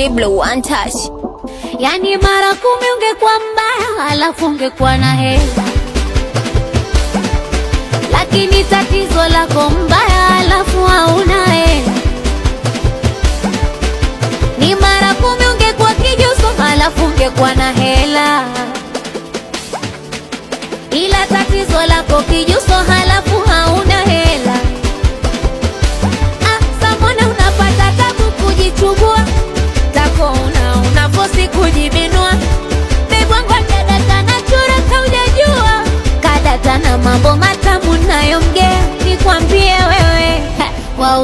Diblo one touch. Yani mara 10 ungekuwa mbaya, alafu ungekuwa na hela, lakini tatizo lako mbaya, alafu hauna hela. Ni mara 10 ungekuwa kijuso, alafu ungekuwa na hela, ila tatizo lako kijuso, halafu hauna hela. Ah, sa mbona unapata tabu kujichubua tako una unafosi kujibinua bebwangu kadata na chura kaujajua kadata na mambo matamu nayomgea nikwambie wewe wa